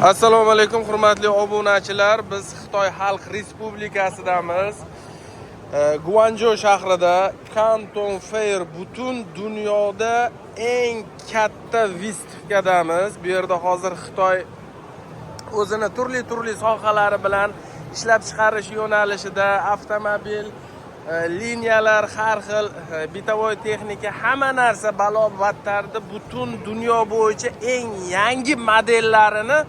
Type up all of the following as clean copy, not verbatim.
Assalomu alaykum, hurmatli obunachilar. Biz Xitoy Xalq Respublikasidamiz. Guanzhou shahrida Canton Fair, butun dunyoda eng katta выставкадamiz. Bu yerda hozir Xitoy o'zini turli-turli sohalari bilan ishlab chiqarish yo'nalishida avtomobil, liniyalar, har xil бытовой texnika, hamma narsa balo battardi, butun dunyo bo'yicha eng yangi modellarini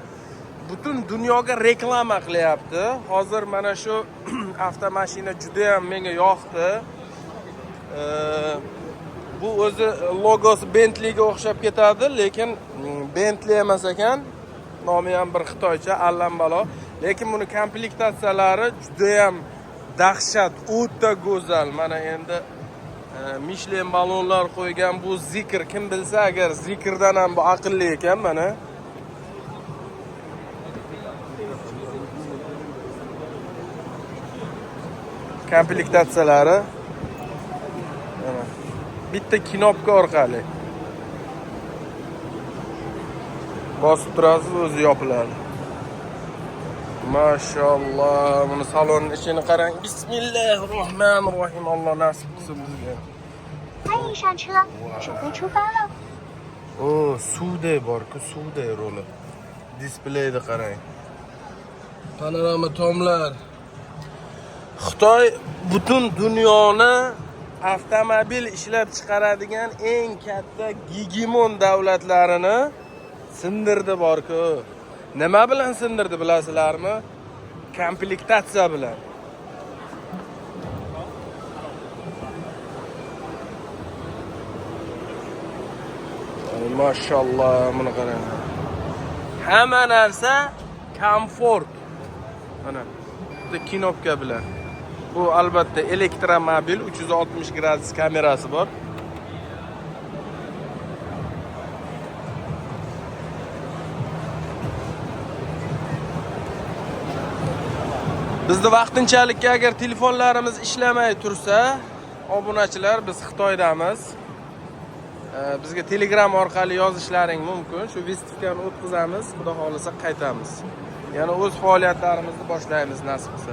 butun dunyoga reklama qilyapti. Hozir mana shu avtomashina juda ham menga yoqdi. Bu o'zi logosi Bentleyga o'xshab ketadi, lekin Bentley emas ekan. Nomi ham bir xitoycha, allambalo. Lekin buni komplektatsiyalari juda ham dahshat, o'ta go'zal. Mana endi Michelin ballonlar qo'ygan bu Zeekr, kim bilsa agar, Zeekrdan ham bu aqlli ekan mana. Komplektatsiyalari mana bitta knopka orqali bosib turasiz, o'zi yopiladi. Mashalloh, buni salonni ichini qarang. Bismillahir rohmanir rohim. Alloh nasib qilsin bizga. 欢迎上车，准备出发喽！ O, suvday bor-ku, suvday ruli. Displeyni qarang. Panorama tomlar. Xitoy butun dunyoni avtomobil ishlab chiqaradigan eng katta gegemon davlatlarini sindirdi bor-ku. Nima bilan sindirdi bilasizlarmi? Komplektatsiya bilan. Ay, mashalloh, buni qarang. Hamma narsa komfort. Mana bitta knopka bilan. Bu albatta elektromobil, 360 gradus kamerasi bor. Bizni vaqtinchalikka agar telefonlarimiz ishlamay tursa, obunachilar, biz Xitoydamiz. Bizga Telegram orqali yozishlaring mumkin. Shu выставка ni o'tkazamiz, xudo xohlasa qaytamiz. Yana o'z faoliyatlarimizni boshlaymiz, nasib qilsa.